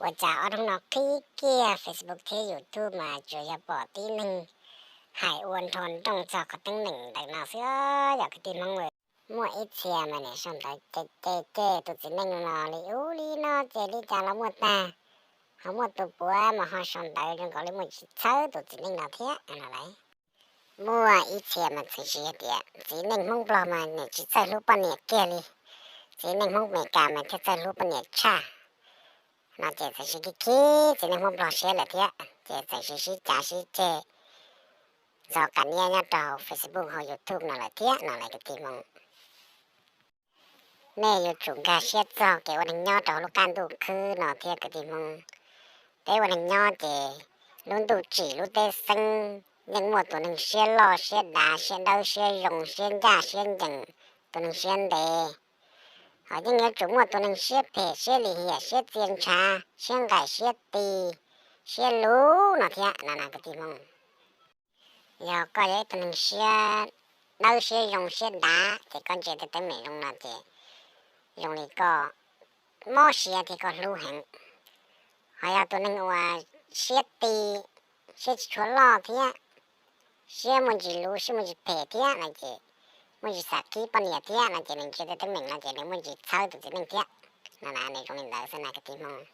Ua cas ob hnub no qhib kiag Facebook thiab YouTube mas tsuas yog pom tib neeg hais ua nrho nrooj txog qhov teeb meem ntawm no xwb. Yog kwv tij Hmoob, muaj ib txhia mas nim sau ntawv cem cem tus txiv neej no li ub li no ces li cas los muaj tag, ho muaj tus puav mas ho sau ntawv zoo nkaus li muaj tsis txhawb tus txiv neej no thiab no lauj. Muaj ib txhia mas txawm siv hais tias txiv neej Hmoob Nplog mas nim tsis txawj hlub poj niam kiag li, txiv neej Hmoob Amelikas mas thiaj txawj hlub poj niam tshaj no ces txawm siv khib khib txiv neej Hmoob Nplog siab lawm thiab ces txawm siv sib cav sib ceg ntxhov qas niab nyob rau Facebook hauv YouTube no lawm thiab no lauj kwv tij Hmoob. Nej yuav tsum nkag siab txog kev ua neeg nyob rau hauv lub qab ntuj khwb no thiab kwv tij Hmoob. Peb ua neeg nyob ces lub ntuj tsim lub teb xeeb yeej muaj tus neeg siab loj siab dav siab dawb siab zoo siab ncaj siab ncees, tus neeg siab ntev. Ho yeej yuav tsum muaj tus neeg siab phem siab lim hiam siab txia ntshav siab nqaim siab ti siab luv no thiab no na kwv tij Hmoob. Yog koj yog ib tug neeg siab dawb siab zoo siab dav ces koj ntsia tej teeb meem zoo no ces zoo li koj mob siab thiab koj hlub heev. Ho yog tus neeg uas siab ti, siab tsis tshua loj thiab siab muaj ntsis luv siab muaj ntsis phem thiab no ces muaj ntsis xav khib poj niam thiab no ces nws ntsia tej teeb meem no ces nws muaj ntsis txhawb tus txiv neej thiab no na. Nws zoo li ntawd xwb na kwv tij Hmoob.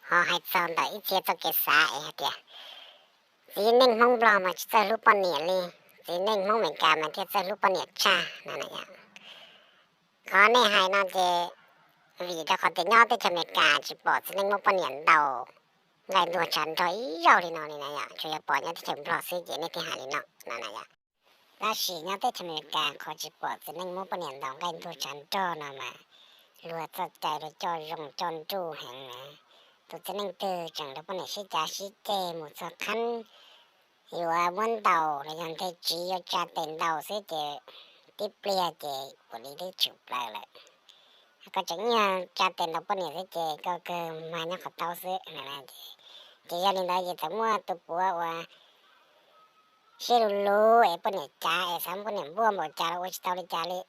Ho hais txog ntawm ib txhia txoj kev xav es hais tias txiv neej Hmoob Nplog mas tsis txawj hlub poj niam li, txiv neej Hmoob Amelikas mas thiaj txawj hlub poj niam tshaj no na yom. Qhov nej hais no ces vim rau qhov tias nyob teb chaws Amelikas tsis pom txiv neej muab poj niam ntaus nqaij ntuag tshav nrog ib zaug li no li na yom, tsuas yog pom nyob teb chaws Nplog xwb ces nej thiaj hais li no no na yom. Tab sis nyob teb chaws Amelikas qhov tsis pom txiv neej muab poj niam ntaus nqaij ntuag tshav nrog no mas luag txoj cai luag coj zoo coj nruj heev na. Tus txiv neej twg tseem nrog poj niam sib cav sib ceg mus txog qhov yuav muab ntaus los yog nthe tsiv yuav tsa tes ntaus xwb ces tib pliag ces ua li twb tshwm plaws lawm. Koj tseem yog tsa tes ntaus poj niam xwb ces koj kawg mag nyob qhov taub xwb. Ces yog li ntawd ces txawm muaj tus puav uas siab luv luv es poj niam cav es xav muab poj niam npuaj npaum cas los ua tsis tau li cas li.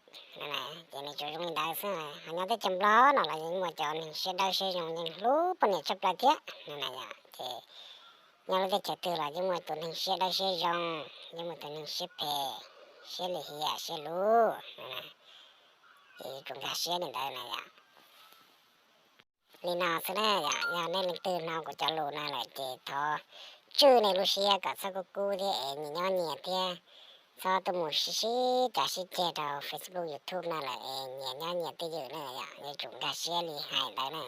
Ces nws tsuas zoo li ntawd xwb. Ho nyob teb chaws Nplog no los yeej muaj cov neeg siab dawb siab zoo yeej hlub poj niam tshaj plaws thiab. Ces nyob lub teb chaws twg los yeej muaj tus neeg siab dawb siab zoo, yeej muaj tus neeg siab phem, siab lim hiam siab luv. Ces yuav tsum nkag siab li ntawd na yom. Li no xwb na yom, yog nej leej twg hnov kuv cov lus no lawm ces thov tswj nej lub siab kom txhob kub kub thiab es nyias nyob nyias thiab txhob tuaj mus sib sib cav sib ceg rau Facebook YouTube no lawm es nyias nyob nyias twj ywm na yom, yuav tsum nkag siab li hais ntawd na.